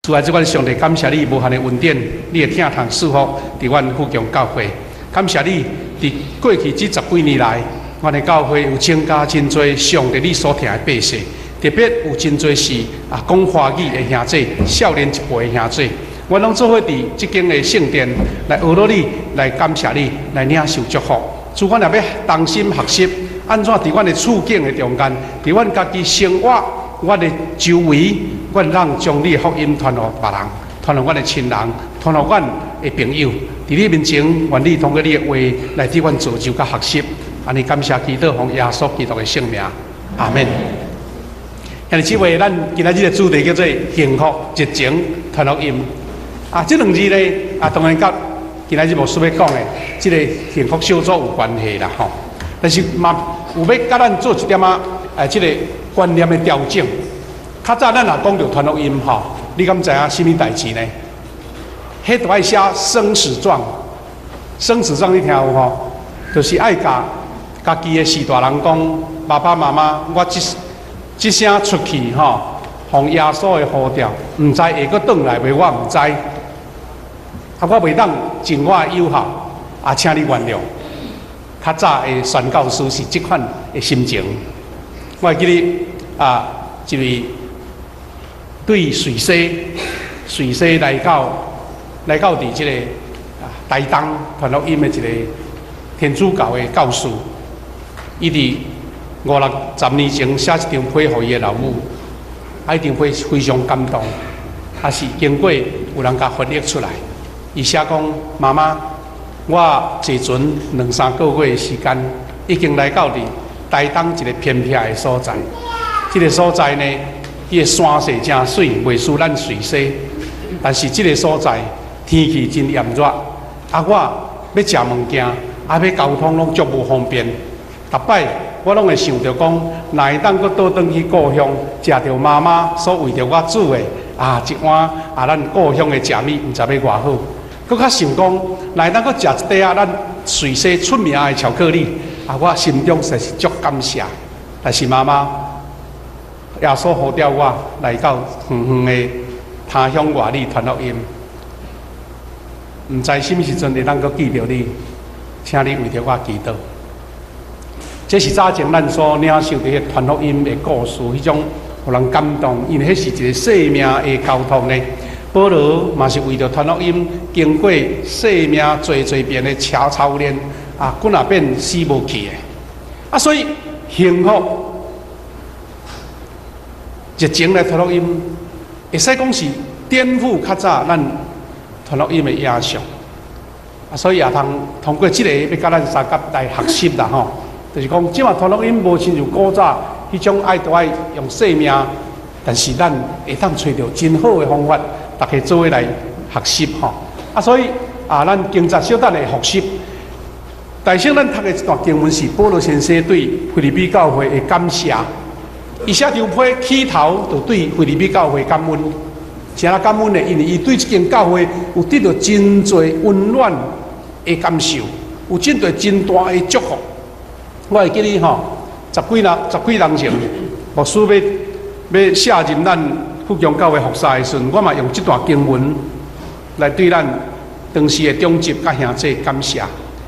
主啊，這阮上帝感謝你無限的恩典，你的疼痛賜福佇阮富強教會。感謝你佇過去這十幾年來，阮的教會有增加真濟上帝你所疼的百姓，特別有真濟是講華語的兄弟，少年一輩的兄弟，阮攏做伙佇這間的聖殿來學落你，來感謝你，來領受祝福。主，阮也欲同心學習，按怎佇阮的處境的中間，佇阮家己生活，阮的周圍，阮通將你的福音傳予別人，傳予阮的親人，傳予阮的朋友。佇你面前，願你通過你的話來替阮造就佮學習。按呢感謝祈禱，奉耶穌基督的聖名，阿門。兄弟姊妹，咱今仔日的主題叫做幸福熱情傳福音。這兩字呢，當然佮今仔日牧師欲講的這个幸福小組有關係啦，吼。但是嘛，有欲佮咱做一點仔，這个觀念的調整。較早咱若講著傳福音吼，你敢知影啥物代誌呢？彼都愛寫生死狀，生死狀你聽有吼？就是愛共家己的序大人講，爸爸媽媽，我這這聲出去吼，奉耶穌的呼召，毋知會閣轉來袂？我毋知。我袂當盡我的有效，請你原諒。較早的宣教師是這款的心情。我會記得一位對瑞士來到佇這个台東傳福音的一个天主教的教士，伊佇五六十年前寫一張批予伊的老母，彼張批非常感動，是經過有人共翻譯出來。伊寫講：媽媽，我坐船兩三個月的時間，已經來到佇台東一个偏僻的所在。這个所在呢，伊的山勢誠媠，袂輸咱瑞士。但是這个所在天氣真炎熱，我欲食物件，欲交通攏足無方便。逐擺我攏會想著講，若會當閣倒轉去故鄉，食著媽媽所為著我煮的一碗咱故鄉的食物，毋知欲偌好。閣較想講，若會當閣食一塊仔咱瑞士出名的巧克力，我心中實在是足感謝。但是媽媽，耶穌呼召我來到遠遠的他鄉外里傳福音，毋知啥物時陣會當閣見著你，請你為著我祈禱。這是早前咱所領受佇彼傳福音的故事，彼種予人感動，因為彼是一个生命的交託呢。保羅嘛是為著傳福音，經過生命濟濟遍的操操練，幾若遍死無去的。所以幸福熱情來傳福音，會使講是顛覆較早咱傳福音的影像。所以也通通過這个欲佮咱相佮來學習啦吼。就是講，這馬傳福音無親像古早彼種愛都愛用生命，但是咱會當揣著真好的方法，大家做伙來學習吼。所以咱今節小等來復習。大先咱讀的這段經文是保羅先生對腓立比教會的感謝。伊寫張批起頭就對腓立比教會感恩，啥人感恩呢？因為伊對這間教會有得著真濟溫暖的感受，有真濟真大的祝福。我會記得吼，十幾年前，牧師欲卸任咱富強教會服侍的時陣，我嘛用這段經文來對咱當時的長執佮兄弟感謝。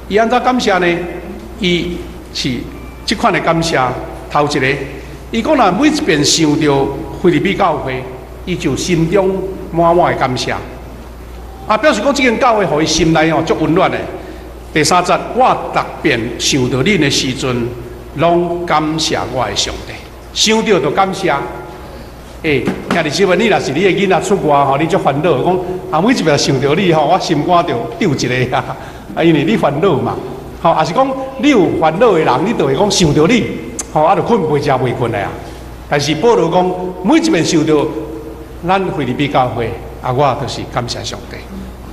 伊按怎感謝呢？伊是這款的感謝，頭一个，伊講若每一遍想著腓立比教會，伊就心中滿滿的感謝。表示講這間教會予伊心內哦足溫暖的。第三節，我逐遍想著恁的時陣，攏感謝我的上帝。想著就感謝。兄弟姊妹，你若是你的囡仔出外吼，你足煩惱，講每一遍想著你吼，我心肝就揪一个啊，因為你煩惱嘛。吼，抑是講你有煩惱的人，你就會講想著你，吼，就睏袂食袂睏的啊。但是保羅講，每一遍想著咱腓立比教會，我就是感謝上帝。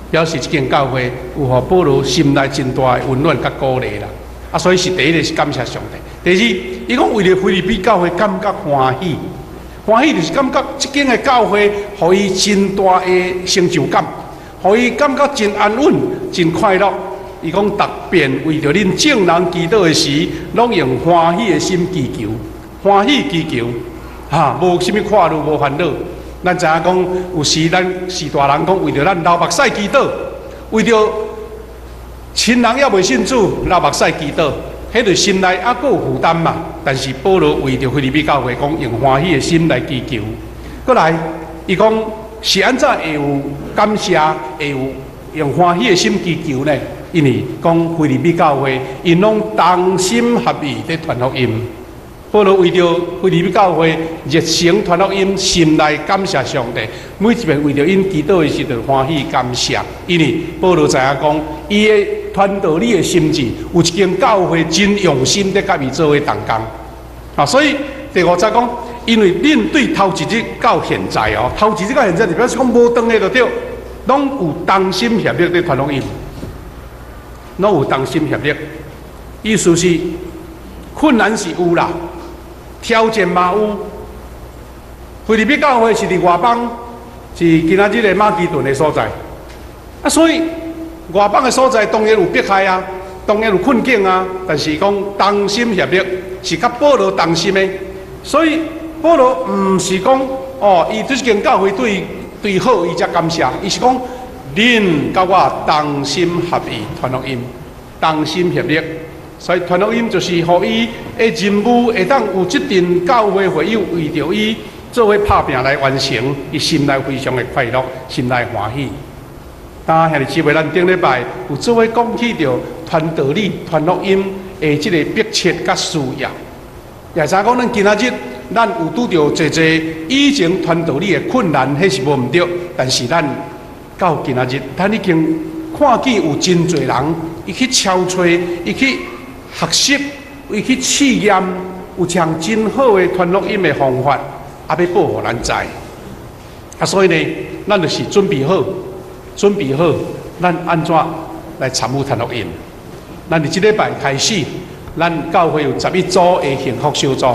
表示這間教會有予保羅心內真大的溫暖佮鼓勵啦。所以是第一个是感謝上帝。第二，伊講為著腓立比教會感覺歡喜，歡喜就是感覺這間的教會予伊真大的成就感，予伊感覺真安穩、真快樂。伊講逐遍為著恁眾人祈禱的時，攏用歡喜的心祈求，歡喜祈求，無啥物掛慮，無煩惱。咱知影講，有時咱序大人講，為著咱流目屎祈禱，為著親人猶未信主，流目屎祈禱，彼個心內猶閣有負擔嘛。但是保羅為著腓立比教會講，用歡喜的心來祈求。閣來，伊講是按怎會有感謝，會有用歡喜的心祈求呢？因為講腓立比教會，𪜶攏同心合意佇傳福音。保羅為著腓立比教會熱誠傳福音，心內感謝上帝。每一遍為著𪜶祈禱的時陣，歡喜感謝。因為保羅知影講，伊的傳道理的心志，有一間教會真用心佇佮伊做伙同工。啊，所以第五節講，因為恁對頭一日到現在哦，頭一日到現在就表示講無斷的就對，攏有同心協力佇傳福音，攏有同心協力。意思是困難是有啦，挑戰嘛有。腓立比教會是佇外邦，是今仔日的馬其頓的所在。啊，所以外邦的所在當然有迫害啊，當然有困境啊。但是講同心協力是佮保羅同心的，所以保羅毋是講哦，伊這間教會對對好，伊才感謝。伊是講恁佮我同心合意傳福音，同心協力。所以傳福音就是予伊的任務會當有這陣教會會友為著伊做伙拍拚來完成，伊心內非常的快樂，心內歡喜。當兄弟姊妹，咱頂禮拜有做伙講起著傳道理、傳福音的這個迫切佮需要。也知影講，咱今仔日咱有拄著濟濟以前傳道理的困難，彼是無毋對。但是咱到今仔日，咱已經看見有真濟人，伊去敲揣，伊去學習，伊去試驗，有一項真好的傳福音的方法，啊，欲報予咱知。啊，所以呢，咱就是準備好，準備好，咱按怎來參與傳福音？咱佇這禮拜開始，咱教會有11組的幸福小組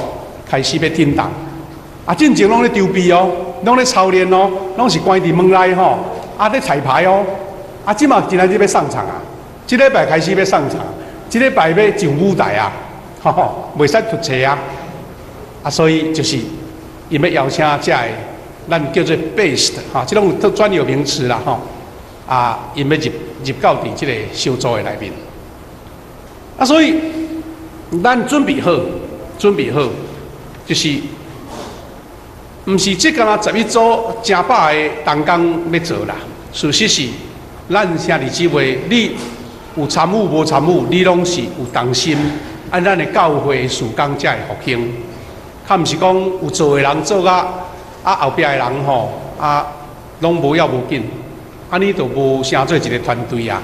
開始欲振動。啊，進前攏咧籌備哦，攏咧操練哦，攏是關佇門內吼，啊咧彩排哦。啊，這馬今仔日欲上場啊，這禮拜開始欲上場，這禮拜欲上舞台啊，吼吼，袂使脫鞋啊。啊，所以就是𪜶欲邀請遮个，咱叫做 best 吼，這攏有專有名詞啦吼。啊，𪜶欲入入到佇這個小組的內面。啊，所以咱準備好，準備好，就是毋是這敢若十一組成百个同工欲做啦。事實是，咱兄弟姊妹，你有參與無參與，你攏是有同心，按咱的教會事工才會復興。較毋是講有做的人做甲啊後壁的人吼啊攏無要無緊，按呢就無成做一個團隊啊。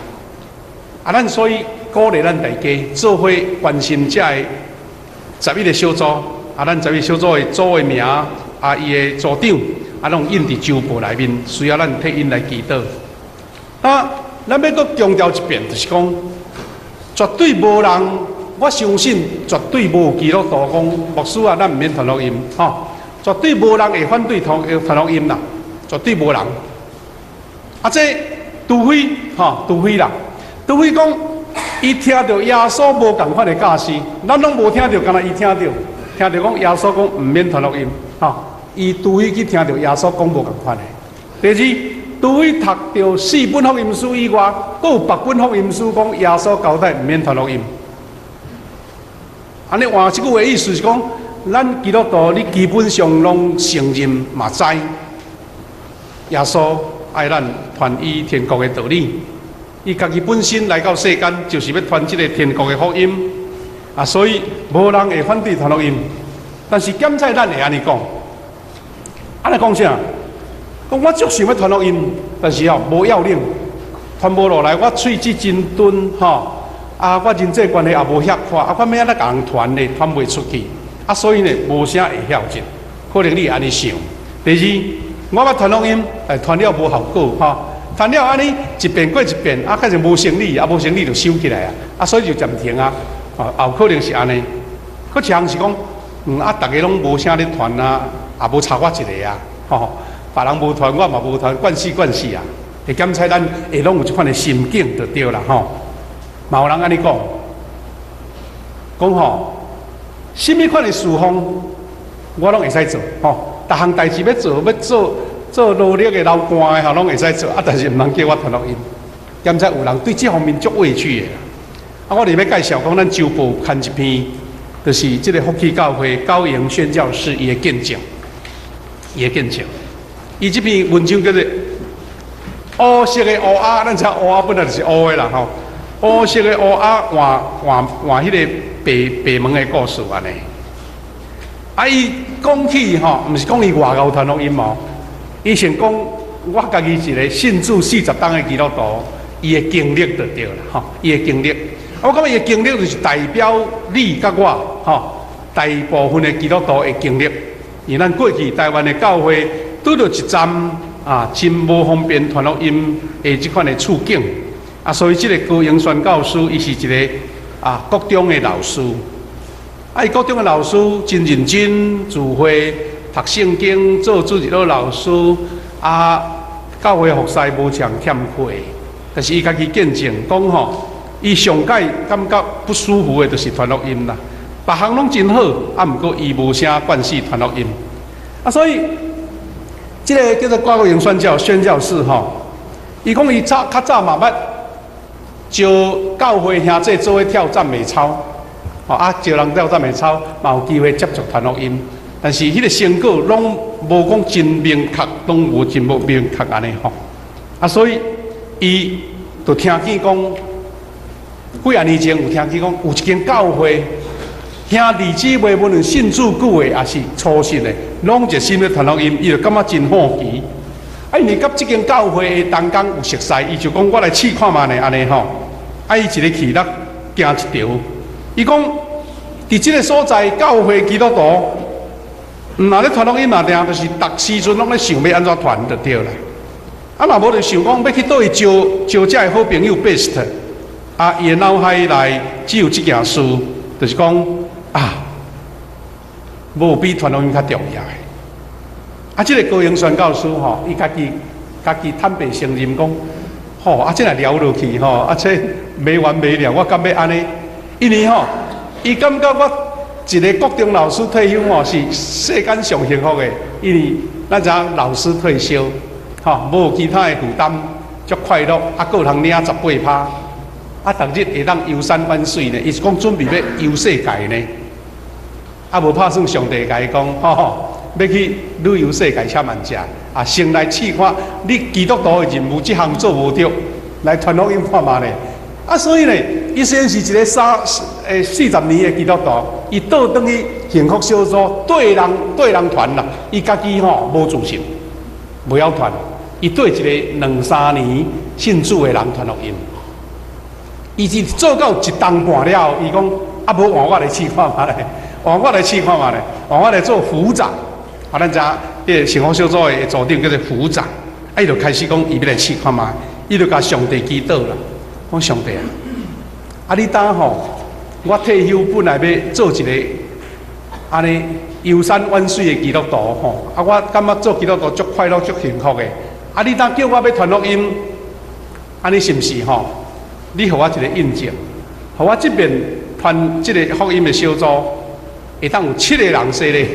啊，咱所以鼓勵咱大家做伙關心這個十一個小組，啊，咱十一小組的組的名，啊，伊的組長，啊，攏印佇週報內面，需要咱替𪜶來祈禱。啊，咱欲閣強調一遍，就是講，絕對無人，我相信絕對無基督徒講牧師啊，咱毋免傳福音，吼，絕對無人會反對傳傳福音啦，絕對無人。啊，這除非吼，除非啦，除非講伊聽著耶穌無仝款的教示，咱攏無聽著，干焦伊聽著，聽著講耶穌講毋免傳福音，吼，伊除非去聽著耶穌講無仝款的。第二，除非讀著四本福音書以外，閣有別本福音書講耶穌交代毋免傳福音。按呢換這句話意思是講，咱基督徒你基本上攏承認嘛知，耶穌愛咱傳伊天國的道理，伊家己本身來到世間就是欲傳這个天國的福音，啊，所以無人會反對傳福音。但是檢採咱會按呢講，按呢講啥？講我足想欲傳福音，但是哦無要領，傳無落來，我喙齒真鈍吼，啊，我人際關係也無遐闊，啊，我欲按怎共人傳呢？傳袂出去，啊，所以呢，無啥會曉者，可能你會按呢想。第二，我欲傳福音，但傳了無效果，吼，傳了按呢一遍過一遍，啊，開始無生理，啊，無生理就收起來啊，啊，所以就暫停啊，啊，也有可能是按呢。閣一項是講，啊，逐家攏無啥咧傳啊，也無差我一个啊，吼，別人無傳，我嘛無傳，慣死慣死啊。會檢採咱會攏有這款的心境就對啦，吼。嘛有人按呢講，講吼，啥物款的事奉，我攏會使做，吼。逐項代誌欲做，欲做，做勞力的流汗的吼，攏會使做，啊，但是毋通叫我傳福音。兼且有人對這方面足畏懼的。啊，我佇欲介紹講，咱週報刊一篇，就是這个福氣教會高營宣教士伊的見證，伊的見證。伊這篇文章叫做《烏色的烏鴉》，咱知烏鴉本來就是烏的啦吼。烏色的烏鴉換換換彼个白白門的故事按呢。啊，伊講起吼，毋是講伊外𠢕傳福音哦，伊先講我家己一个信主40冬的基督徒，伊的經歷就對啦，吼，伊的經歷。我感覺伊的經歷就是代表你佮我，吼，大部分的基督徒的經歷。因為咱過去台灣的教會拄著一站啊，真無方便傳福音的這款的處境。啊，所以這个高英宣教師，伊是一个啊國中的老師。啊，伊國中的老師真認真，自費讀聖經，做主日學老師。啊，教會服侍無啥欠缺，但是伊家己見證講吼，伊上蓋感覺不舒服的，就是傳福音啦。別項攏真好，啊，毋過伊無啥慣勢傳福音。啊，所以這个叫做高英宣教士吼，伊講伊早較早嘛捌招教會兄弟做伙跳讚美操，吼啊，招人跳讚美操，嘛有機會接觸傳福音，但是彼个成果攏無講真明確，攏無真無明確按呢吼。啊，所以伊就聽見講，幾仔年前有聽見講，有一間教會兄弟姊妹無論信主久的，抑是初信的，攏熱心咧傳福音，伊就感覺真好奇。啊，因為佮這間教會的同工有熟似，伊就講我來試看覓呢，按呢吼。啊，伊一个去咧驚一條，伊講佇這个所在教會基督徒，毋若咧傳福音嘛定，就是逐時陣攏咧想欲按怎傳就對啦。啊，若無就想講欲去佗位招招遮的好朋友 best，啊，伊的腦海內只有這件事，就是講啊，無比傳福音較重要的。啊，這个高英宣教師吼，伊家己家己坦白承認講，吼，啊，這若聊落去吼，啊，這沒完沒了，我敢欲按呢？因為吼，伊感覺我一个國中老師退休吼，是世間上幸福的，因為咱知影老師退休，吼，無其他的負擔，足快樂，啊，閣有通領18%，啊，逐日會當遊山玩水呢。伊是講準備欲遊世界呢，啊，無拍算上帝共伊講，吼吼，欲去旅遊世界且慢食，啊，先來試看你基督徒的任務這項做無著，來傳福音看覓咧。啊，所以呢，伊雖然是一个三40年的基督徒，伊倒轉去幸福小組對人對人傳啦，伊家己吼無自信，無曉傳，伊對一个兩三年信主的人傳福音，伊是做到一冬半了後，伊講啊，無換我來試看覓咧，換我來試看覓咧，換我來做輔長。啊，咱知影彼个幸福小組的組長叫做輔長，啊，伊就開始講伊欲來試看覓，伊就共上帝祈禱啦，講上帝啊，啊你當吼，我退休本來欲做一个按呢遊山玩水的基督徒吼，啊我感覺做基督徒足快樂足幸福的，啊你當叫我欲傳福音，按呢是毋是吼？你予我一个印證，予我這邊傳這个福音的小組，會當有七个人洗禮。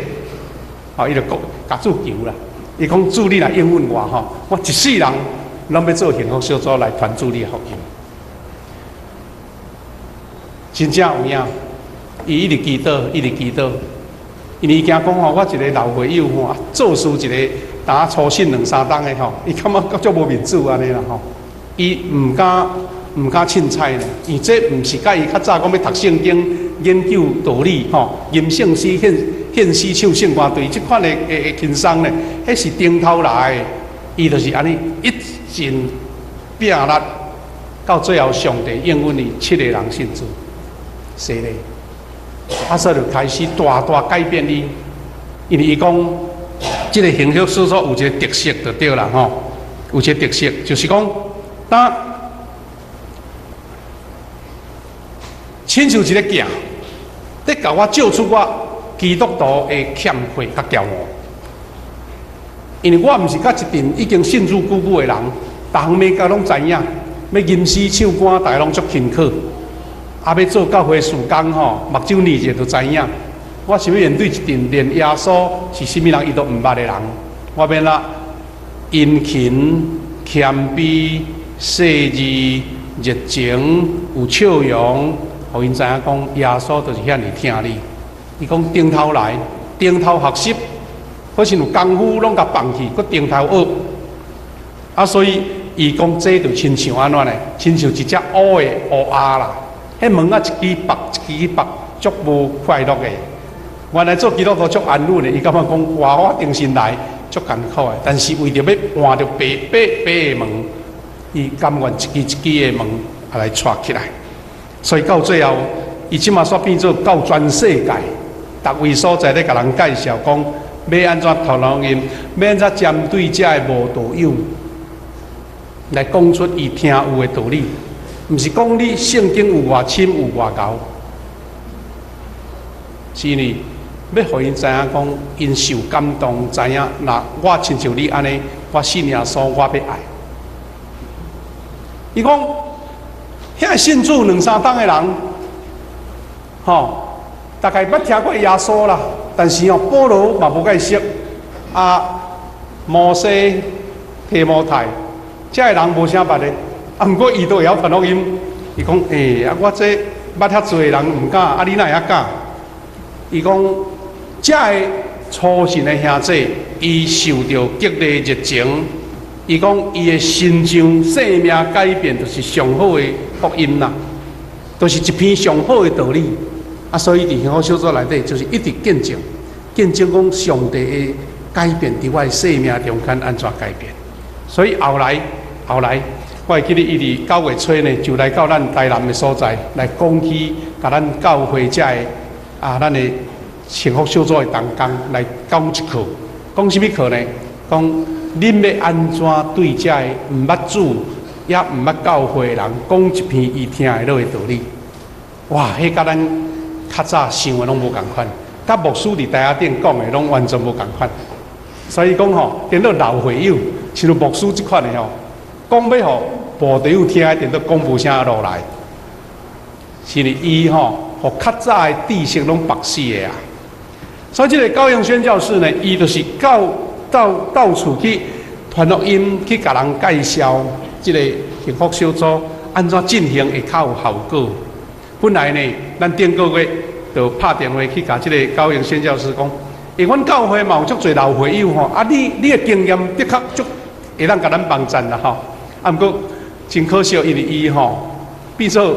吼，伊就講共主求啦。伊講主你若應允我吼，我一世人攏欲做幸福小組來傳主你的福音。真正有影，伊一直祈禱，一直祈禱，因為伊驚講吼，我一个老會友吼，做事一个當初信兩三冬的吼，伊感覺足無面子按呢啦吼。伊毋敢毋敢凊彩呢，因為這毋是佮伊較早講欲讀聖經、研究道理吼，吟聖詩、獻獻詩、唱聖歌，對這款的會會輕鬆呢，彼是頂頭來的，伊就是按呢一盡拼力，到最後上帝應允伊七个人信主，洗禮，啊，所以就開始大大改變伊，因為伊講這个幸福小組有一个特色就對啦吼，有一个特色就是講，當親像一个鏡，佇共我照出我基督徒的欠缺佮驕傲，因為我毋是佮一陣已經信主久久的人，逐項物件攏知影，欲吟詩唱歌，逐家攏足勤苦，啊，欲做教會事工吼，目睭睨者就知影。我是欲面對一陣連耶穌是啥物人伊都毋捌的人，我欲按怎殷勤、謙卑、細膩、熱情、有笑容，予𪜶知影講耶穌就是遐爾疼你。伊講重頭來，重頭學習，好像有功夫攏共放棄，閣重頭學。啊，所以伊講這就親像按怎呢？親像一隻烏的烏鴉啦，彼門仔一支縛一支縛，足無快樂的。原來做基督徒足安穩的，伊感覺講哇，我重新來足艱苦的，但是為著欲換著白白白的門，伊甘願一支一支的門啊來帶起來。所以到最後，伊這馬煞變做到全世界，逐位所在咧共人介紹講，欲按怎傳福音，欲按怎針對這个無道友來講出伊聽有的道理，毋是講你聖經有偌深有偌𠢕，是因為欲予𪜶知影講，𪜶受感動，知影若我親像你按呢，我信耶穌，我欲愛。伊講，遐信主兩三冬的人，吼，大概捌聽過耶穌啦，但是哦，保羅嘛無共識，啊，摩西、提摩太，這个人無啥捌的，啊，毋過伊都會曉傳福音。伊講，欸，啊，我這捌遐濟人毋敢，啊，你哪會曉敢？伊講，這个初信的兄弟，伊受著激勵熱情，伊講伊的身上生命改變，就是上好的福音啦，就是一篇上好的道理。啊，所以佇幸福小組內底，就是一直見證，見證講上帝的改變佇我的生命中間按怎改變。所以後來，後來，我會記得伊佇9月初呢，就來到咱台南的所在來講起，共咱教會遮的啊，咱的幸福小組的同工來講一課，講啥物課呢？講恁欲按怎對遮个毋捌主，也毋捌教會的人講一篇伊聽會落的道理。哇！彼佮咱較早想的攏無仝款，佮牧師佇台仔頂講的攏完全無仝款。所以講吼，顛倒老會友，像牧師這款的吼，講欲予無道友聽，顛倒講無啥路來。是因為伊吼，予較早的知識攏縛死的啊。所以這個高陽宣教士呢，伊就是到到到處去傳福音，去共人介紹這個幸福小組按怎進行會較有效果。本來呢，咱頂個月就拍電話去共這個高陽宣教士講，欸，阮教會嘛有足濟老會友吼，啊你你的經驗的確足會當共咱幫贊啦吼。啊，毋過真可惜，因為伊吼變做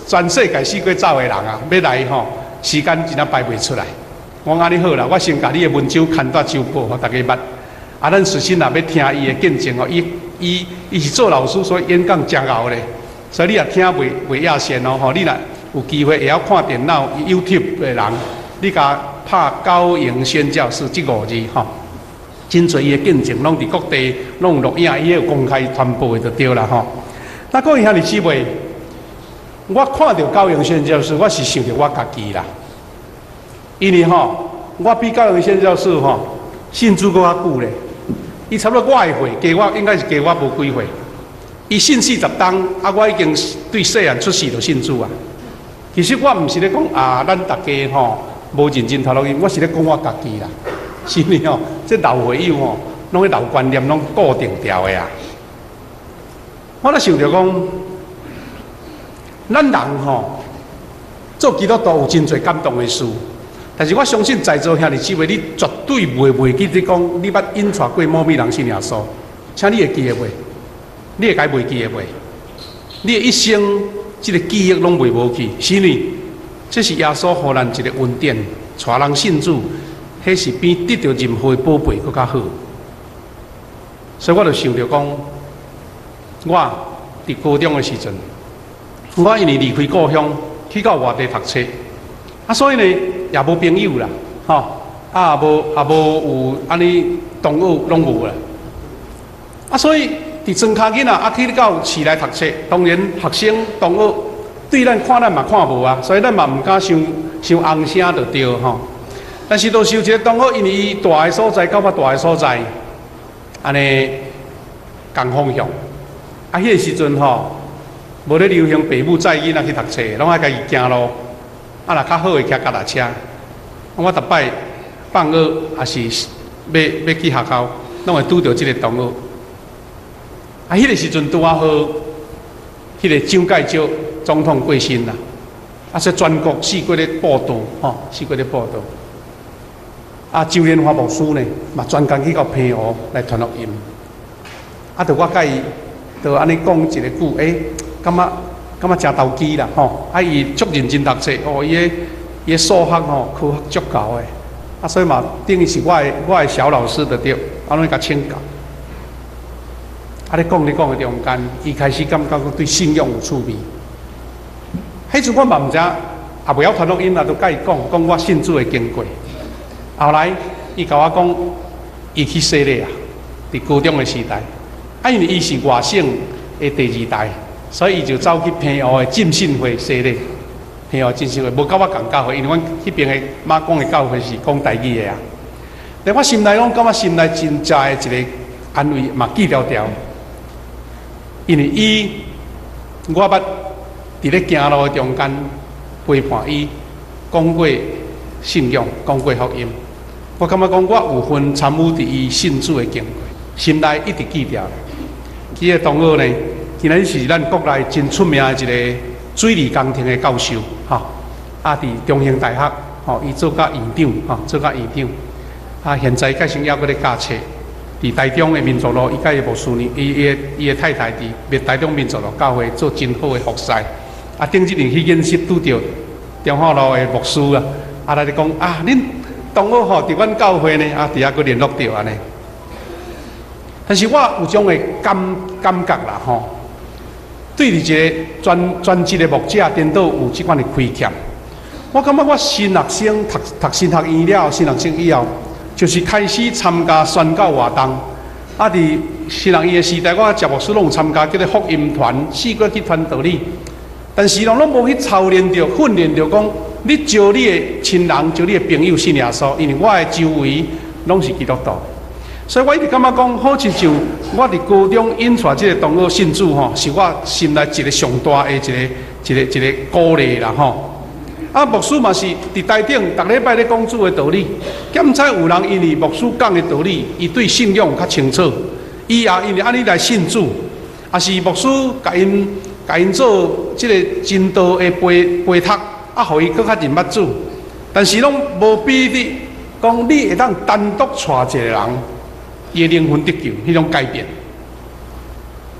全世界四界走的人啊，欲來吼時間真正排袂出來。我講按呢好啦，我先共你的文章刊登周報，予大家捌。啊，咱實心若欲聽伊的見證吼，伊伊伊是做老師，所以演講誠𠢕咧。所以你若聽袂袂厭線哦，吼，你若有機會會曉看電腦 YouTube 的人，你共拍高營宣教士這五字吼，真濟伊的見證攏佇各地攏有錄影，伊有公開傳播的就對啦吼。那各位兄弟姊妹，我看著高營宣教士，我是想著我家己啦。因為吼，我比高營宣教士吼信主閣較久咧。伊差不多我的歲，加我應該是加我無幾歲。伊信40冬，啊，我已經對細漢出世就信主啊。其實我毋是咧講啊，咱逐家吼無認真傳福音，我是咧講我家己啦。是因為吼，這老會友吼，攏咧老觀念攏固定牢的啊。我咧想著講，咱人吼做基督徒有真濟感動的事，但是我相信在座兄弟姊妹，你絕對袂袂記得講，你捌引帶過某物人信耶穌，請你會記得袂？你會共袂記得袂？你的一生這个記憶攏袂無去，是因為這是耶穌予咱一个恩典，帶人信主，彼是比得著任何的寶貝閣較好。所以我就想著講，我佇高中的時陣，我因為離開故鄉去到外地讀冊，啊，所以呢也無朋友啦，吼，啊也無也無有按呢同學攏無啦，啊，所以佇莊跤囡仔啊去到市內讀冊，當然學生同學對咱看咱嘛看無啊，所以咱嘛毋敢傷傷尪聲就對吼。但是就是有一个同學，因為伊蹛的所在佮我蹛的所在，按呢仝方向。啊，彼个時陣吼，無咧流行爸母載囡仔去讀冊，攏愛家己行路。啊，若較好會騎腳踏車。我逐擺放學抑是欲欲去學校，攏會拄著這个同學。啊，彼個時陣拄仔好，彼個蔣介石總統過身啦，啊，所以全國四界咧報道，吼，四界咧報道。啊，周連華牧師呢，嘛專工去到澎湖來傳福音。啊，著我佮伊，著按呢講一个句，欸，感覺誠投機啦，吼！啊，伊足認真讀冊，哦，伊的數學吼，科學足𠢕的，啊，所以嘛，等於是我的小老師就對，啊，攏共請教。啊，咧講咧講的中間，伊開始感覺講對信仰有趣味。彼陣我嘛毋知影，也袂曉傳福音啦，就佮伊講講我信主的經過。後來，伊共我講，伊去洗禮啊，佇高中的時代，啊，因為伊是外省的第二代，所以伊就走去澎湖的浸信會洗禮。澎湖浸信會無佮我仝教會，因為阮彼爿的媽講的教會是講台語的啊。但我心內攏感覺心內真正的一个安慰嘛記牢牢，因為伊我捌佇咧行路的中間陪伴伊講過信仰，講過福音。我感覺講我有份參與佇伊信主的經過，心內一直記牢。彼个同學呢，今仔日是咱國內真出名的一个水利工程的教授，吼，啊，佇中興大學，吼，伊做甲院長，吼，做甲院長。啊，現在改成猶閣咧教冊，佇台中的民族路，伊佮伊牧師呢，伊的太太佇台中民族路教會做真好的服侍。啊，頂一年去研習拄著中華路的牧師啊，啊來咧講啊，恁同學吼佇阮教會呢，啊，佇遐閣聯絡著按呢。但是我有種的感覺啦，吼，對佇一個專職的牧者，顛倒有這款的虧欠。我感覺我神學生讀神學院了，神學生以後，就是開始參加宣教活動。啊，佇神學院的時代，我食牧師攏有參加叫做福音團，四界去傳道理。但是攏攏無去操練著、訓練著，講你招你的親人、招你的朋友信耶穌，因為我的周圍攏是基督徒。所以我一直感覺講，好親像我佇高中引帶這个同學信主吼，是我心內一个上大的一个鼓勵啦吼。啊，牧師嘛是佇台頂，逐禮拜咧講主的道理，敢知有人因為牧師講的道理，伊對信仰較清楚，伊也因為按呢來信主，抑是牧師共𪜶做這个真道的陪讀，啊，予伊閣較認捌主，但是攏無比佇講你會當單獨帶一個人，伊的靈魂得救，彼種改變。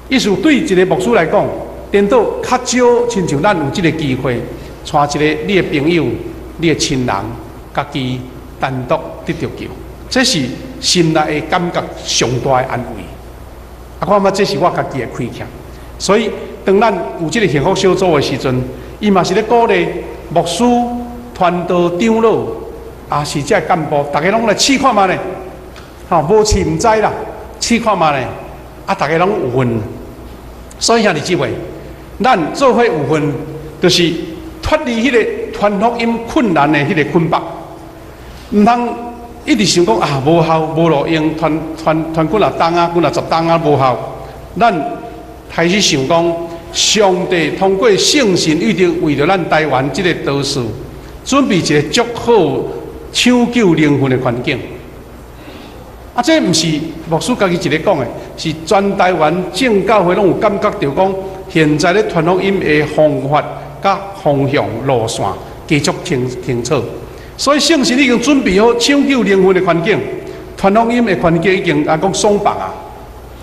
意思對一个牧師來講，顛倒較少，親像咱有這个機會，帶一个你的朋友、你的親人，家己單獨得著救，這是心內的感覺上大的安慰。啊，我感覺這是我家己的虧欠。所以，當咱有這个幸福小組的時陣，伊嘛是咧鼓勵牧師、傳道長老，也是這个幹部，逐家攏來試看覓咧。吼，無試毋知啦，試看覓咧。啊，逐家攏有份。所以兄弟姊妹，咱做伙有份，就是脫離彼个傳福音困難的彼个捆綁，毋通一直想講啊，無效、無路用，傳傳傳幾若冬啊，幾若十冬啊，無效。咱開始想講，上帝通過聖神一定為著咱台灣這个島嶼，準備一个足好搶救靈魂的環境。啊，這毋是牧師家己一个講的，是全台灣正教會攏有感覺著講，現在咧傳福音的方法佮方向路線，繼續清清楚。所以聖神已經準備好搶救靈魂的環境，傳福音的環境已經啊講鬆綁啊，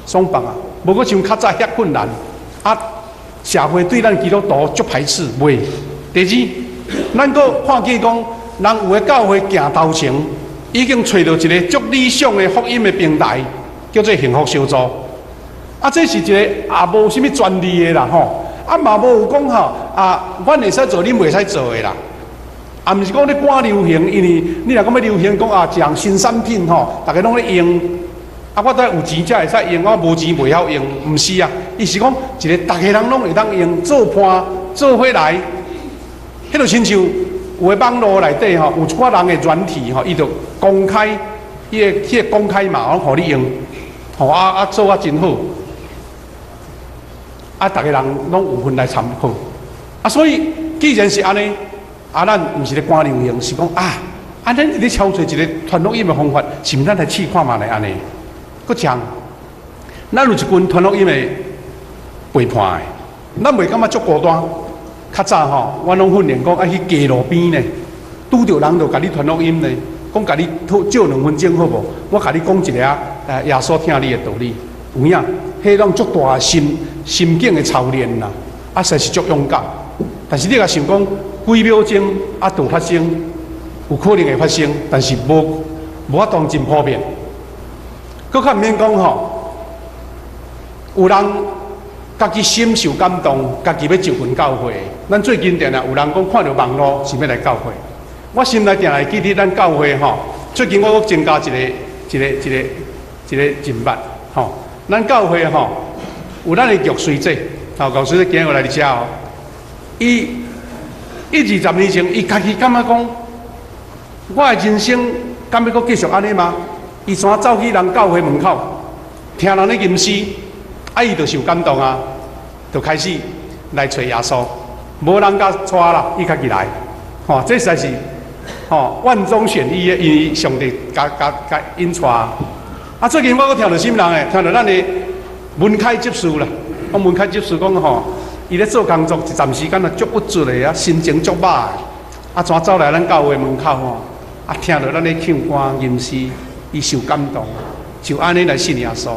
鬆綁啊，無閣像較早遐困難。啊，社會對咱基督徒足排斥，袂。第二，咱閣看見講，人有的教會行頭前，已經揣著一个足理想的福音的平台，叫做幸福小組。啊，這是一個也無啥物專利的啦，吼。啊，嘛無有講吼，啊，阮會使做，恁袂使做的啦。啊，毋是講你趕流行，因為你若講欲流行，講啊，一項新產品吼，逐家攏咧用。啊，我都有錢才會使用，我無錢袂曉用，毋是啊。伊是講一个逐家人攏會當用，做伴做伙來，彼就親像有的網路內底吼，有一寡人的軟體吼，伊就公開，彼個公開碼，攏予你用，吼啊啊做啊真好，啊，逐家人攏有份來參考。啊，所以既然是按呢，啊，咱毋是咧趕流行，是講啊，啊，咱咧操作一个傳福音的方法，是毋咱來試看覓咧按呢？閣講，咱有一群傳福音的陪伴的，咱袂感覺足孤單。較早吼，阮攏訓練講愛去街路邊呢，拄著人就共你傳福音呢，講共你借2分鐘好無？我共你講一下，耶穌疼你的道理。有影，彼種足大心心境的操練啦，啊，實在是足勇敢。但是你若想講幾秒鐘啊，就發生，有可能會發生，但是無法當真普遍。閣較毋免講吼，有人家己心受感動，家己欲就近教會。咱最近定定有人講看著網路想欲來教會。我心內定會記得咱教會吼，最近我閣增加一個人物吼。咱教會吼有咱的玉穗姐，吼，玉穗姐今日來佇遮哦。伊一二十年前，伊家己感覺講，我的人生敢欲閣繼續按呢嗎？伊怎走去人教會門口，聽人咧吟詩，啊，伊就受感動啊，就開始來揣耶穌。無人共帶啦，伊家己來，吼，這實在是吼萬中選一的，因為上帝共共共引帶。啊，最近我閣聽著啥物人的，聽著咱的文開執事啦，講文開執事講吼，伊咧做工作一暫時間啊，足鬱卒的啊，心情足歹的，啊，怎走來咱教會門口吼，啊，聽著咱咧唱歌吟詩，伊受感動，就按呢來信耶穌。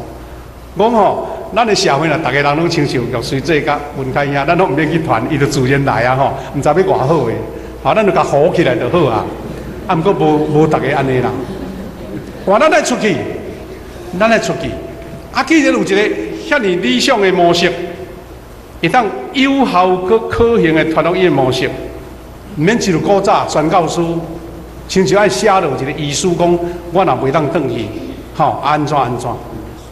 講吼，咱的社會若逐个人攏親像玉穗姐佮文開兄，咱攏毋免去傳，伊就自然來啊吼，毋知欲偌好的，吼，咱就共扶起來就好啊。啊，毋過無逐个按呢啦。哇，咱愛出去，咱愛出去。啊，既然有一個遐爾理想的模式，會當有效閣可行的傳福音模式，毋免親像古早宣教師，親像愛寫落一個遺書，講我若袂當轉去，吼，按怎按怎。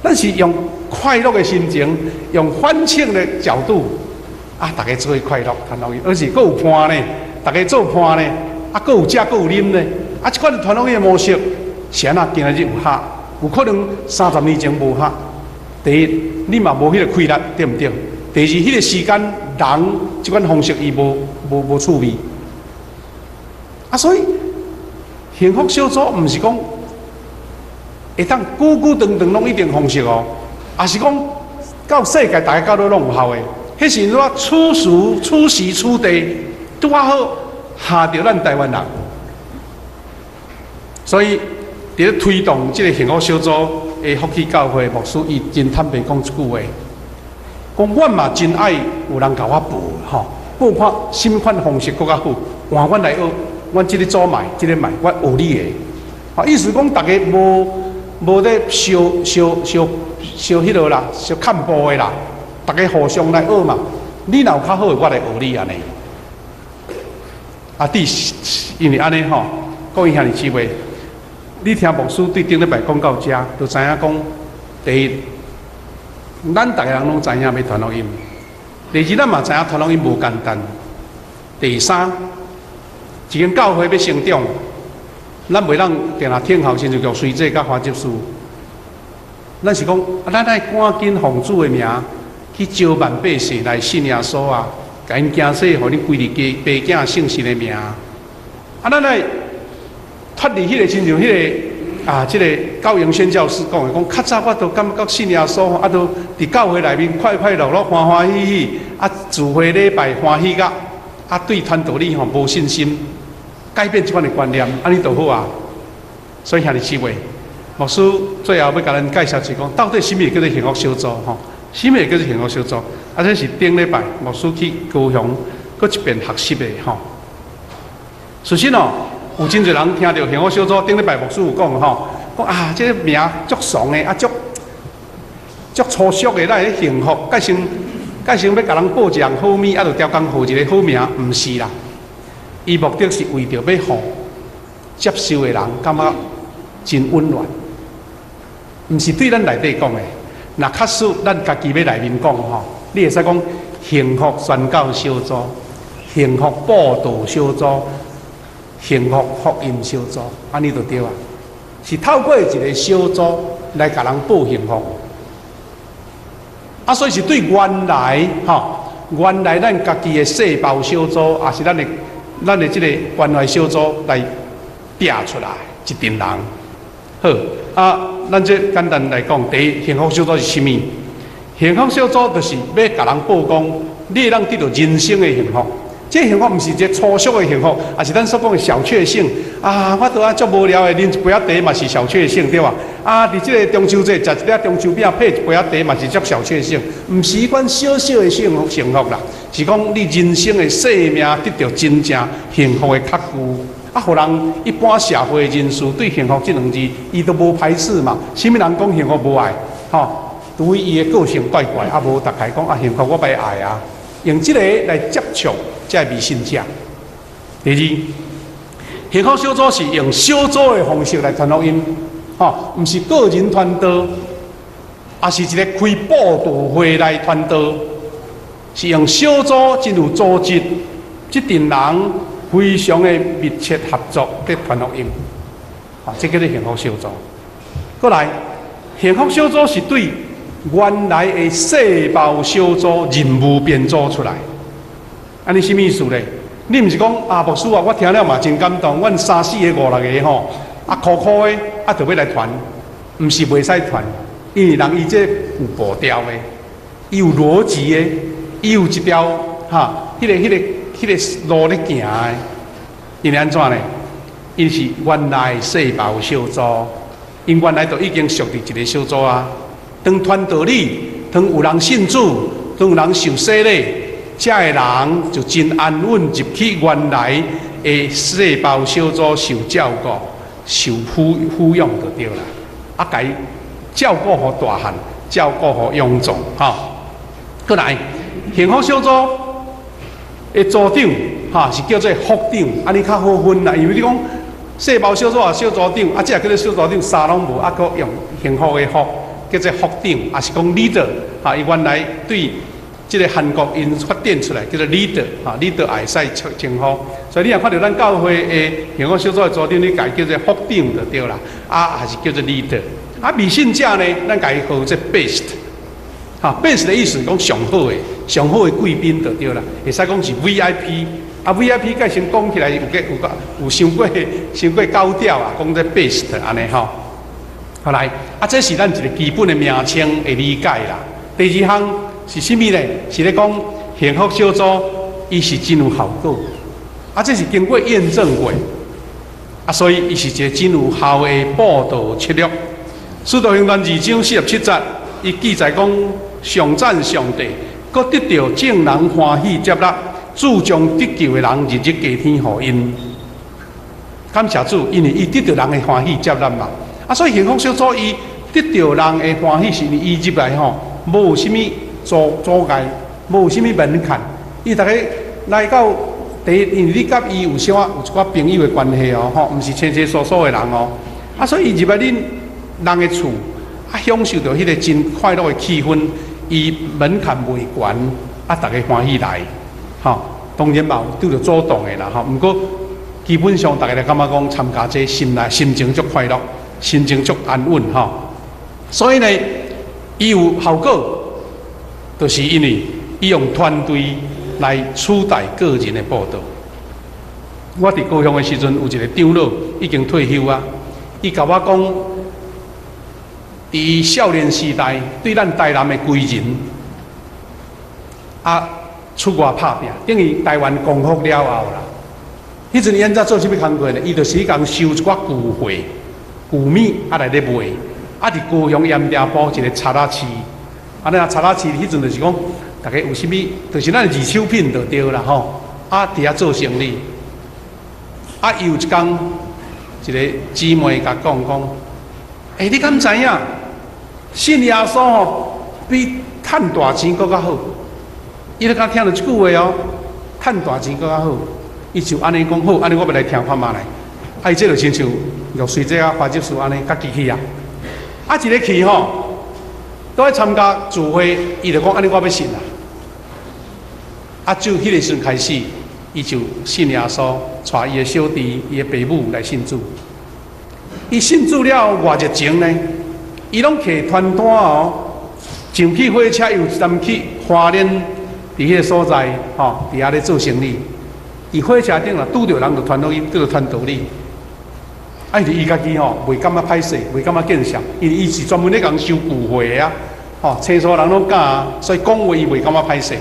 咱是用快樂的心情，用歡慶的角度，啊，逐家做伙快樂，傳福音，而且閣有伴呢，逐家做伴呢，啊，閣有食，閣有啉呢，啊，這款傳福音的模式是按怎今仔日有效？有可能30年前無效。第一，你嘛無彼個氣力，對毋對？第二，彼個時間人這款方式伊無趣味。啊，所以幸福小組毋是講會當久久長長攏一定方式哦，也是講到世界逐家到尾攏有效的。彼是怎此時此時此地拄仔好合著咱台灣人。所以佇咧推動這個幸福小組的福氣教會牧師，伊真坦白講一句話，講阮嘛真愛有人共我報吼，報看啥物款方式閣較好，換阮來學，阮這个組賣，這个賣，我學你的。啊，意思講逐家無咧相相相相彼落啦，相看步的啦，逐家互相來學嘛。你若有較好的，我來學你按呢。啊，對，因為按呢吼，各位兄弟姊妹，你聽牧師對頂禮拜講到遮，就知影講，第一，咱逐个人攏知影欲傳福音；第二，咱嘛知影傳福音無簡單；第三，一間教會欲成長，咱袂當定定聽候親像玉穗姐佮華執事。咱是講，咱愛趕緊奉主的名去招萬百姓來信耶穌啊！共𪜶行洗，予恁歸入家爸囝聖神的名。啊，咱愛脫離彼個親像彼個啊，這個高榮宣教師講的，講較早我都感覺信耶穌，啊，都佇教會內面快快樂樂、歡歡喜喜，啊，聚會禮拜歡喜甲，啊，對傳道理吼無信心，改變這款的觀念，按呢就好啊。所以兄弟姊妹，牧師最後欲共咱介紹一講，到底啥物叫做幸福小組吼？啥物叫做幸福小組？啊，這是頂禮拜牧師去高雄，閣一遍學習的吼。首先哦，有真濟人聽著幸福小組，頂禮拜牧師有講吼，講啊，這個名足俗的，啊足足粗俗的，咱會幸福，蓋先蓋先欲共人報一項好物，啊，就刁工號一個好名，毋是啦。伊目的是為著欲予接受的人感覺真溫暖，毋是對咱內底講的。若確實咱家己欲內面講吼，你會使講幸福宣教小組、幸福佈道小組、幸福福音小組，按呢就對啊。是透過一個小組來共人報幸福，啊，所以是對原來吼，原來咱家己的細胞小組，也是咱的這個關懷小組來拚出來一陣人。好，啊，咱這簡單來講，第一，幸福小組是啥物？幸福小組就是欲共人報講，你會當得著人生的幸福。這幸福毋是一個粗俗的幸福，抑是咱所講的小確幸。啊，我都啊足無聊的，啉一杯仔茶嘛是小確幸，對吧？啊，佇這個中秋節食一粒中秋餅配一杯仔茶嘛是足小確幸。毋是彼款小小的幸福幸福啦，是講你人生的生命得著真正幸福的確據。啊，予人一般社會人士對幸福這兩字，伊都無排斥嘛。啥物人講幸福無愛？吼，除非伊的個性怪怪，啊無逐家講啊幸福我欲愛啊，用這個來接觸這個未信者。第二，幸福小組是用小組的方式來傳福音，吼，毋是個人傳道，抑是一個開佈道會來傳道，是用小組進入組織，這陣人非常的密切合作佇傳福音，啊，這叫做幸福小組。過來，幸福小組是對原來的細胞小組任務編組出來。按呢啥物意思咧？你毋是講啊，牧師啊，我聽了嘛真感動。阮三四個、五六個吼，啊，苦苦的，啊，著欲來傳，毋是袂使傳，因為人伊這有步調的，伊有邏輯的，伊有一條哈，彼個路咧行的。𪜶按怎呢？𪜶是原來細胞小組，𪜶原來就已經屬佇一個小組啊。當傳道理，當有人信主，當有人受洗禮，這个人就真安穩入去原來的細胞小組受照顧、受撫養就對啦。啊，共伊照顧予大漢，照顧予臃腫，吼。過來，幸福小組的組長，哈，是叫做副長，按呢較好分啦。因為你講細胞小組啊，小組長，啊，這個叫做小組長，啥攏無，啊，閣用幸福的福，叫做副長，抑是講 leader，哈，伊原來對這個韓國𪜶發展出來叫做 leader，哈，leader 會使稱呼。所以你若看著咱教會的幸福小組的組長，你共伊叫做副長就對啦，啊，還是叫做 leader。啊，未信者呢，咱共伊號做 best，哈，best 的意思講上好的、上好的貴賓就對啦，會使講是 VIP。啊，VIP 蓋先講起來有個有個有傷過傷過高調啊，講這 best 按呢吼。好來，啊，這是咱一個基本的名稱的理解啦。第二項是啥物呢？是咧講幸福小組，伊是真有效果，啊，這是經過驗證過，啊，所以伊是一個真有效的佈道策略。使徒行傳二章四十七節，伊記載講頌讚上帝，閣得著眾人歡喜接納，主將得救的人日日加添予𪜶。感謝主，因為伊得著人的歡喜接納嘛。啊，所以幸福小組伊得著人的歡喜，是因為伊入來吼，無啥物阻礙，無啥物門檻。伊逐家來到第一，因為你佮伊有小可有一寡朋友的關係哦，吼，毋是清清疏疏的人哦。啊，所以伊入來恁人的厝，啊，享受著彼個真快樂的氣氛，伊門檻袂懸，啊，逐家歡喜來，吼。當然嘛有拄著阻擋的啦，吼。毋過基本上逐家來感覺講參加這心內心情足快樂，心情足安穩，吼。所以呢，伊有效果，就是因為伊用團隊來取代個人的佈道。我佇高雄的時陣，有一個長老已經退休啊，伊共我講，佇少年時代對咱台南的歸仁，啊，出外拍拚，等於台灣光復了後啦。彼陣伊按怎做啥物工課呢？伊就是去共收一寡舊貨、舊物啊來咧賣。啊，佇高雄鹽埕埔一個賊仔市，啊，那賊仔市彼陣就是講，逐家有啥物，就是咱二手品就對啦吼。啊，佇遐做生意。啊，伊有一工，一個姊妹共講講，欸，你敢知影？信耶穌吼，比趁大錢閣較好。伊咧敢聽著這句話哦，趁大錢閣較好。伊就按呢講好，按呢我欲來聽看覓咧。啊，伊這就親像玉穗這啊、華執事按呢，家己去啊。啊，一个去吼，都愛參加聚會，伊就講按呢我欲信啦。啊，就彼個時陣開始，伊就信耶穌，帶伊的小弟、伊的爸母來信主。伊信主了後，偌熱情呢？伊攏提傳單哦，上去火車又一站去花蓮，佇彼個所在，吼，佇遐咧做生意。佇火車頂啊，拄著人就傳福音，拄著傳道理。啊，伊家己吼，袂感覺歹勢，袂感覺見笑，因為伊是專門咧共收舊會的啊，吼，清楚人攏敢啊，所以講話伊袂感覺歹勢。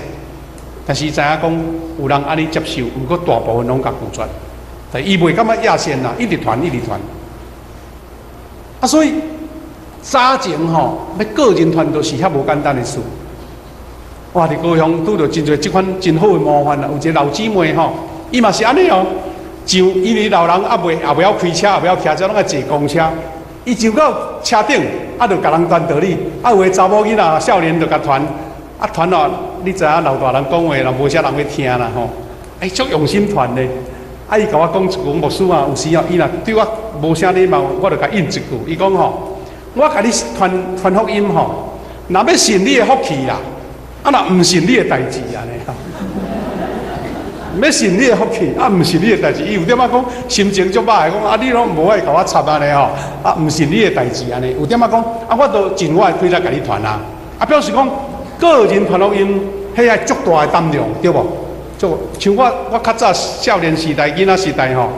但是伊知影講有人按呢接受，毋過大部分攏共拒絕。但伊袂感覺野線啦，一直傳，一直傳。啊，所以早前吼，欲個人傳道是遐無簡單的事。哇！佇高雄拄著真濟這款真好的模範啦，有一個老姊妹吼，伊嘛是按呢哦。上因為老人猶未曉開車，猶未曉騎車，攏愛坐公車。伊上到車頂，啊，就共人傳道理。啊，有的查某囡仔、少年就共傳，啊傳哦，你知影老大人講話，若無啥人欲聽啦吼。欸，足用心傳的。啊，伊共我講一句，牧師啊，有時哦，伊若對我無啥禮貌，我就共應一句。伊講吼，我共你傳傳福音吼，若欲信你的福氣啦，啊若毋信你的代誌按呢。欲信你的福氣，啊，毋是你的代誌。伊有點仔講心情足歹，講啊，你攏無愛共我插按呢吼，啊，毋是你的代誌按呢。有點仔講，啊，我都盡我的氣力共你傳啊。啊，表示講個人傳福音，彼愛足大的膽量，對無？足像我，我較早少年時代、囡仔時代吼，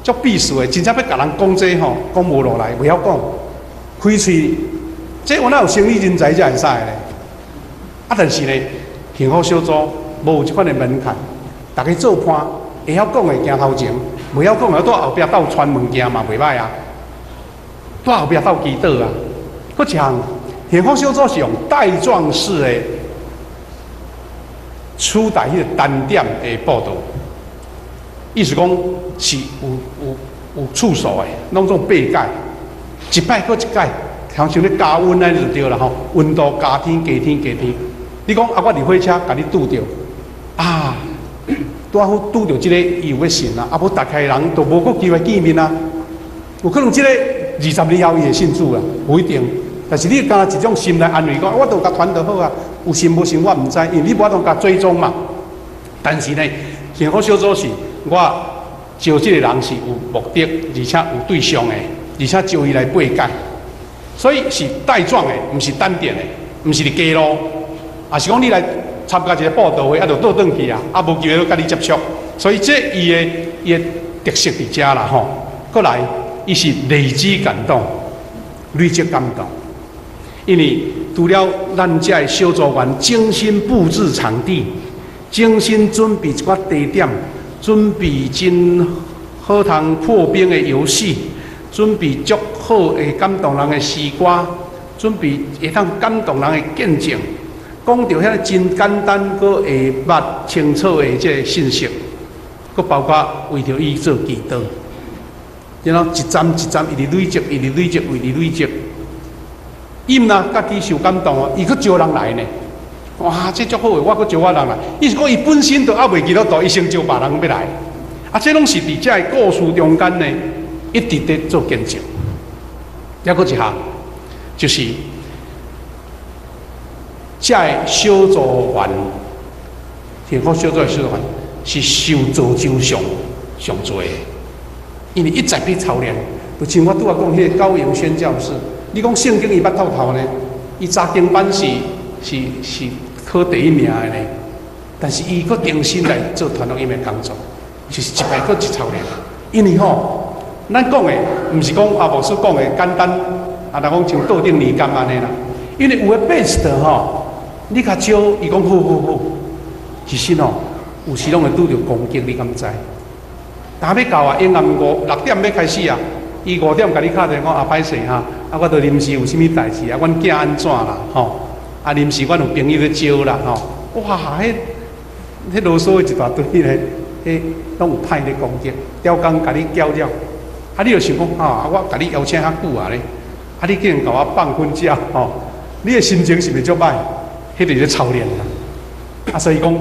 足鄙視的，真正欲共人講這吼，講無落來，袂曉講，開喙，這有哪有生理人才才會使咧？啊，但是呢，幸福小組無有這款的門檻。逐家做伴，會曉講的行頭前，袂曉講的佇後壁鬥傳物件嘛，袂䆀啊。佇後壁鬥祈禱啊。閣一項，幸福小組是用帶狀式的取代彼個單點的佈道，意思講是有次數的，攏總八擺，一擺閣一擺，像像咧加溫按呢就對啦吼，溫度加添加添加添。你講啊，我佇火車共你拄著啊。拄好拄著這個伊有欲信啊，啊無逐家人都無閣機會見面啊。有可能這個20年後伊會信主啊，無一定。但是你敢若一種心內安慰講，我都共傳就好啊。有信無信我毋知，因為你無法度共追蹤嘛。但是呢，幸福小組是我招這個人是有目的，而且有對象的，而且招伊來八擺，所以是帶狀的，毋是單點的，毋是佇街路，也是講你來參加一個佈道會，啊，就倒轉去啊，啊，無機會閣佮你接觸，所以這伊的特色佇遮啦吼。閣來，伊是累積感動，累積感動。因為除了咱遮的小組員精心布置場地，精心準備一寡地點，準備真好通破冰的遊戲，準備足好會感動人的詩歌，準備會當感動人的見證。講著遐真簡單，閣會捌清楚的這个信息，閣包括為著伊做祈禱，然後一站一站一直累積，一直累積，一直累積。伊毋但家己受感動哦，伊閣招人來呢。哇，這足好的，我閣招我人來。意思講，伊本身都猶未基督徒，伊先招別人欲來。啊，這攏是佇這个故事中間呢，一直佇做見證。抑閣一項，就是這个小組員，幸福小組的小組員是受造就上上濟的，因為一直佇操練。就像我拄仔講彼个高營宣教士，你講聖經伊捌透透呢？伊查經班是考第一名的呢，但是伊閣重新來做傳福音的工作，就是一擺閣一操練。因為吼，咱講的毋是講啊牧師講的簡單，啊，若講像桌頂年鑑按呢啦。因為有的 best 吼，你共招，伊講好好好，其實吼，有時攏會拄著攻擊，你敢知？若欲到啊，永暗五六點欲開始啊，伊五點共你敲電話啊，歹勢哈，啊，我都臨時有啥物代誌啊，阮囝按怎啦，吼，啊，臨時阮有朋友欲招啦，吼，哇，彼囉嗦一大堆咧，彼攏有派咧攻擊，刁工共你攪了，啊，你就想講啊，我共你邀請較久啊咧，啊，你竟然共我放薰食，吼，你的心情是毋是足歹？彼就是咧操練啦，啊，所以講，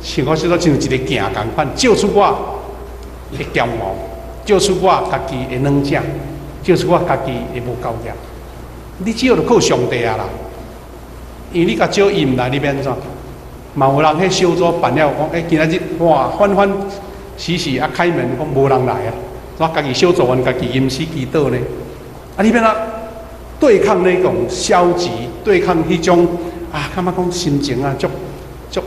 像我說像一个鏡仝款，照出我的驕傲，照出我家己的軟弱，照出我家己的無夠力。你只有就靠上帝啊啦，因為你共招伊毋來，你欲按怎？嘛有人彼小組辦了講，欸，今仔日哇，歡歡喜喜啊，開門講無人來啊，我家己小組員家己臨時祈禱呢。啊，你欲按怎對抗那種消極，對抗彼種啊，感覺講心情啊，足足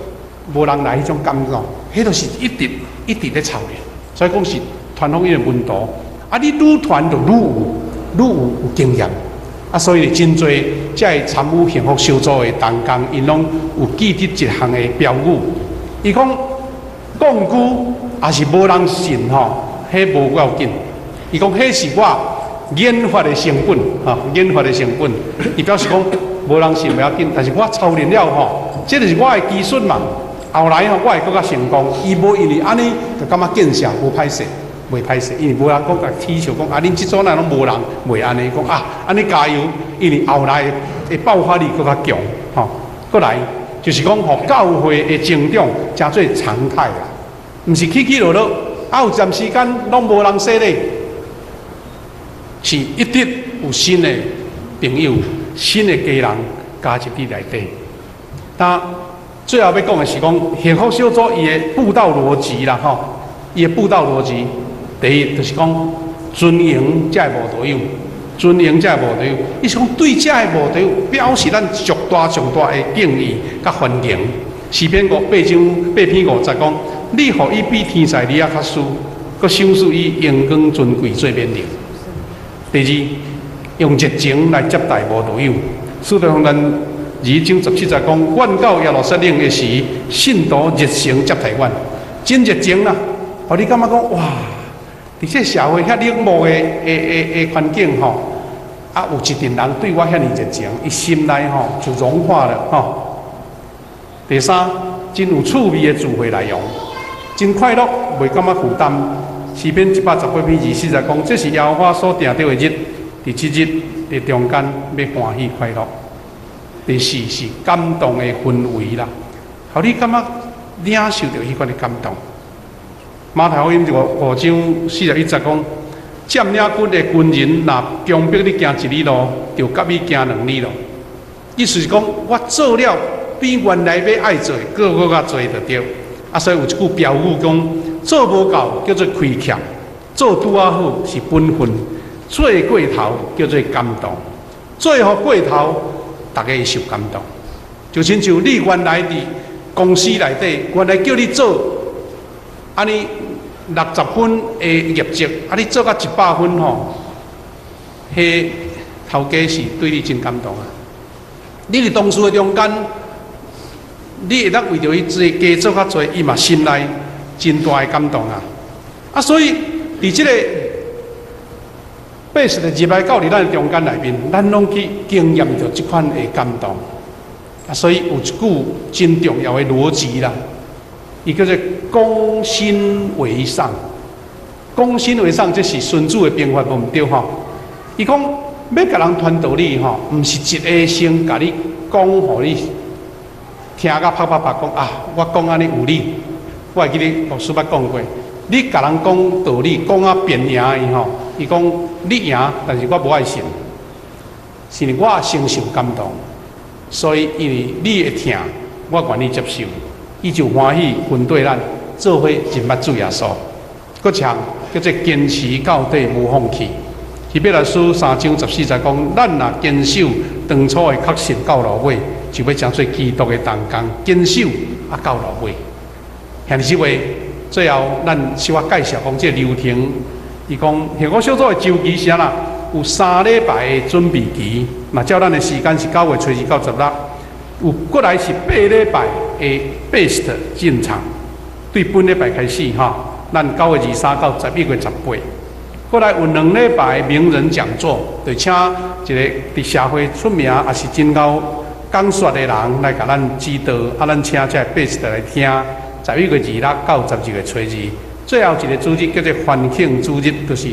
無人來彼種感覺，彼都是一直一直咧操練。所以講是傳福音的門徒，啊，你愈傳就愈有，愈有經驗。啊，所以真濟這个參與幸福小組的同工，𪜶攏有記得一項的標語。伊講講句也是無人信吼，彼無要緊。伊講彼是我研發的成本，吼，研發的成本。伊表示講無人信袂要緊，但是我操練了吼，這就是我的技術嘛。後來吼，我會閣較成功。伊無因為按呢就感覺見笑無歹勢，袂歹勢，因為無人講共恥笑講啊，恁這組哪攏無人袂按呢講啊，按呢加油，因為後來的爆發力閣較強，吼。閣來就是講，予教會的成長成做常態啦，毋是起起落落，啊有陣時間攏無人洗禮，是一直有新的朋友、新的家人加入佇內底。但最後欲講的是講幸福小組伊的布道邏輯啦，吼，伊的布道邏輯，第一就是講尊榮這个慕道友，尊榮這个慕道友，伊是講對這个慕道友表示咱上大上大的敬意佮歡迎。詩篇五八章八篇五節講，你予伊比天使兒仔較輸，閣賞賜伊榮光尊貴做勉勵。第二，用熱情來接待慕道友。使徒行傳二章十七節講，阮到耶路撒冷的時，信徒熱誠接待阮，真熱情啦。予你感覺講哇，佇這社會遐冷漠的環境吼，啊有一陣人對我遐爾熱情，伊心內吼就融化了吼。第三，真有趣味的聚會內容，真快樂，袂感覺負擔。詩篇一百十八篇二四節講，這是耶和華所定著的日，佇這日佇中間欲歡喜快樂。第四是感動的氛圍啦，予你感覺領受著彼款的感動。馬太福音五章四十一節講，佔領軍的軍人若強迫你行一里路，就佮伊行兩里路。意思是講，我做了比原來欲愛做的，閣閣較濟就對。啊，所以有一句標語講：做無夠叫做虧欠，做拄仔好是本分，做過頭叫做感動，做予過頭，逐家會受感動。就親像你原來佇公司內底，原來叫你做按呢六十分的業績，啊，你做到一百分吼，彼頭家是對你真感動啊！你佇同事的中間，你會當為著伊做加做較濟，伊嘛心內真大的感動啊！啊，所以佇這個八十的入來到佇咱中間內面，咱攏去經驗著這款的感動。啊，所以有一句真重要的邏輯啦，伊叫做攻心為上。攻心為上，這是孫子的兵法，無毋對吼。伊講欲共人傳道理吼，毋是一个先共你講，予你聽甲啪啪啪講啊！我講按呢有理，我會記得牧師捌講過，你共人講道理，講啊辯贏伊吼，伊講你贏，但是我無愛信，是因為我先受感動，所以因為你會疼，我願意接受，伊就歡喜跟綴咱做伙認捌主耶穌。閣一項叫做堅持到底，無放棄。希伯來書三章十四節講，咱若堅守當初的確信到落尾，就欲成做基督的同工，堅守啊到落尾。兄弟姊妹，最後咱小可介紹講這個流程。伊講幸福小組的週期是按怎？有三禮拜的準備期，若照咱的時間是九月初二到十六。有閣來是八禮拜的 best 進場，對本禮拜開始吼，咱九月二三到十一月十八。閣來有兩禮拜名人講座，就請一個佇社會出名，也是真𠢕講說的人來共咱指導，啊，咱請這個 best 來聽。十一月二六到十二月初二，最後一個主日叫做歡慶主日，就是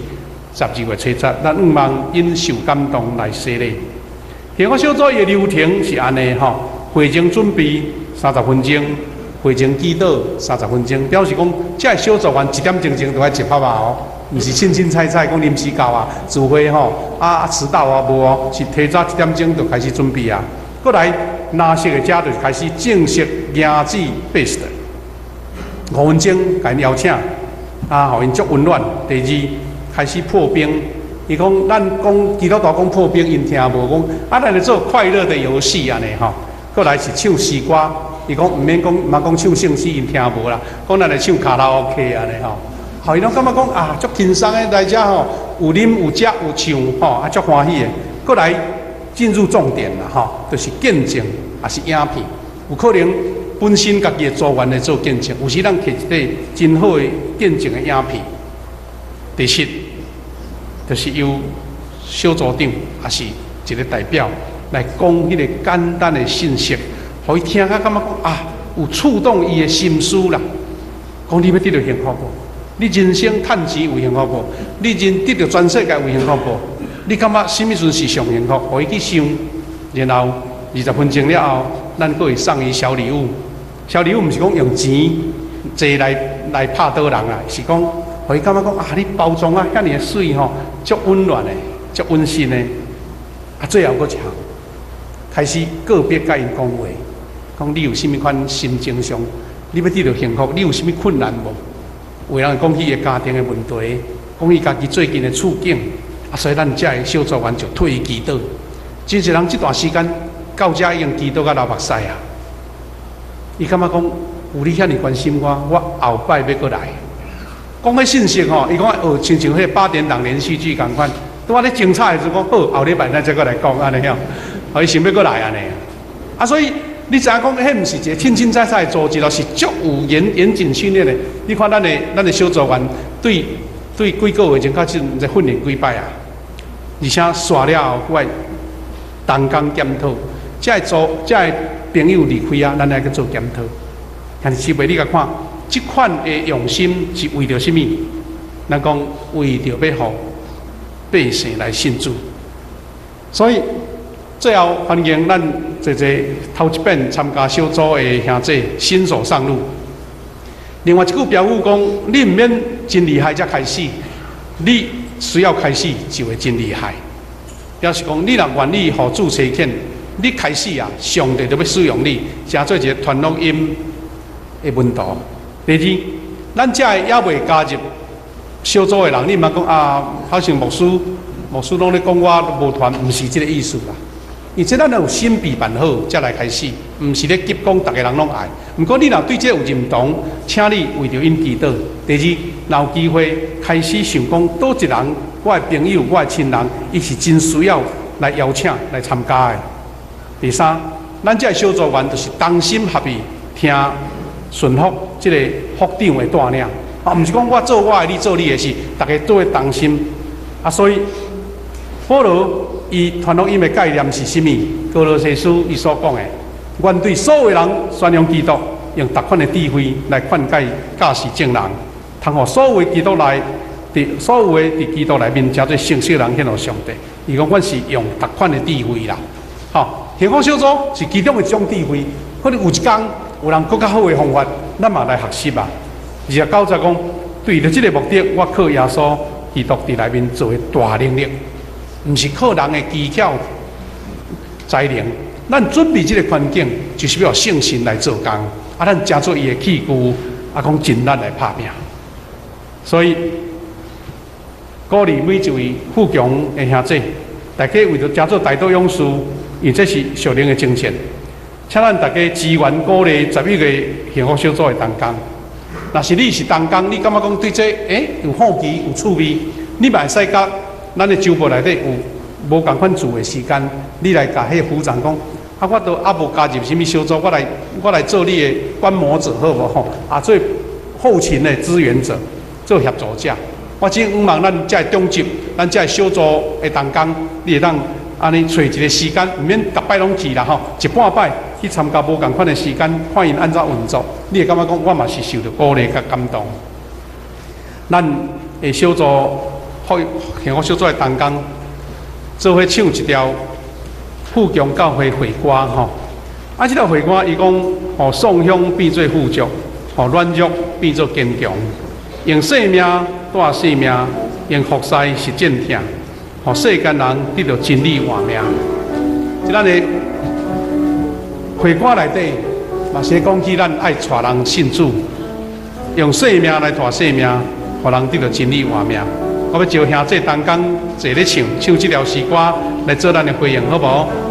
十二月初十，咱向望𪜶受感動來洗禮。幸福小組的流程是按呢吼，會前準備三十分鐘，會前祈禱三十分鐘，表示講這个小組員一點鐘鐘就愛集合啊哦，毋是凊凊彩彩講臨時到啊，聚會吼啊遲到啊無哦，是提早一點鐘就開始準備啊。閣來藍色的遮就開始正式迎接 best。五分鐘共𪜶邀請，啊，予𪜶足溫暖。第二，開始破冰。伊講咱講基督徒講破冰，𪜶聽無講啊，咱來做快樂的遊戲按呢吼。閣來是唱詩歌，伊講毋免講，毋通講唱聖詩，𪜶聽無啦。講咱來唱卡拉 OK 按呢吼。予伊攏感覺講啊，足輕鬆的來遮吼，有啉有食有唱吼，啊，足歡喜的。閣來進入重點啦吼，就是見證，抑是影片，有可能本身家己的組員來做見證，有時咱摕一塊真好的見證的影片。第七，就是由小組長，抑是一個代表來講彼個簡單的信息，予伊聽甲感覺講啊，有觸動伊的心思啦。講你欲得著幸福無？你人生趁錢有幸福無？你人得著全世界有幸福無？你感覺啥物時陣是上幸福？予伊去想，然後20分鐘了後，咱閣會送伊小禮物。小禮物毋是講用錢濟來拍倒人啊，是講予伊感覺講啊，你包裝啊遐爾媠吼，足溫暖的，足溫馨的。啊，最後閣一項，開始個別佮𪜶講話，講你有啥物款心情上，你欲得著幸福，你有啥物困難無？有的人講起伊家庭的問題，講伊家己最近的處境，啊，所以咱遮的小組員就替伊祈禱。真濟人這段時間到遮已經祈禱甲流目屎啊！伊感覺講有你遐爾關心我，我後擺欲閣來。講彼信息吼，伊講哦，親像彼個八點檔連續劇仝款，拄仔咧精彩的時陣講好，後禮拜咱再閣來講按呢吼，予伊想欲閣來按呢。啊，所以你知影講，彼毋是一個凊凊彩彩的組織咯，是足有嚴謹訓練的。你看咱的小組員對幾個月前開始在訓練幾擺啊，而且煞了後，閣愛同工檢討，這个組這个朋友離開啊，咱愛去做檢討。但是姊妹，你共看，這款的用心是為著啥物？咱講為著欲予百姓來信主，所以最後歡迎咱濟濟頭一遍參加小組的兄弟新手上路。另外一句標語講：你毋免真厲害才開始，你需要開始就會真厲害。表示講，你若願意予主差遣，你開始啊，上帝就欲使用你，成做一個傳福音的門徒。第二，咱遮的猶未加入小組的人，你毋通講啊，好像牧師攏咧講我無傳，毋是這个意思啦。而且咱有先備辦好，才來開始，毋是咧急講，逐个人攏愛。毋過你若對這有認同，請你為著𪜶祈禱。第二，若有機會開始想講，佗一人，我的朋友，我的親人，伊是真需要來邀請來參加的。第三，咱這個小組員就是同心合意聽順服這個副長的帶領，啊，毋是講我做我的，你做你的，是逐家做伙同心。啊，所以保羅伊傳福音的概念是啥物？歌羅西書伊所講的，願對所有人宣揚基督，用逐款的智慧來勸誡教示眾人，通予所有基督內，佇所有的佇基督內面成做成熟人獻予上帝。伊講阮是用逐款的智慧啦，吼，幸福小組是其中一種智慧。可能有一工有人閣較好的方法，咱嘛來學習啊。29節講，對著這个目的，我靠耶穌基督佇內面做的大能力，毋是靠人的技巧才能。咱準備這个環境，就是欲聖神來做工，啊，咱成做伊的器具，啊，講盡力來拍拚。所以鼓勵每一位富強的兄弟，大家為著成做大島勇士，因為這是屬靈的征戰，請咱大家支援鼓勵11個幸福小組的同工。若是你是同工，你感覺講對這有好奇有趣味，你嘛會使佮咱的周末內底有無仝款做的時間，你來共彼个組長講，啊，我都猶無加入啥物小組，我來做你的觀摩者好無吼？啊，做後勤的支援者，做協助者。我真向望咱遮的長執，咱遮的小組的同工，你會當按呢揣一个時間，毋免逐擺攏去啦吼，一半擺去參加無仝款的時間，看𪜶按怎運作，你會感覺講我嘛是受著鼓勵佮感動。咱的小組幸福小組的同工，做伙唱一條富強教會會歌吼。啊，這條會歌伊講，予喪鄉變做富足，予軟弱變做堅強，用性命帶性命，用服侍實踐疼，予世間人得著真理活命。佇咱的會歌內底，嘛是講起咱愛帶人信主，用性命來帶性命，予人得著真理活命。我欲招兄弟同工坐咧唱，唱這條詩歌來做咱的回應，好無？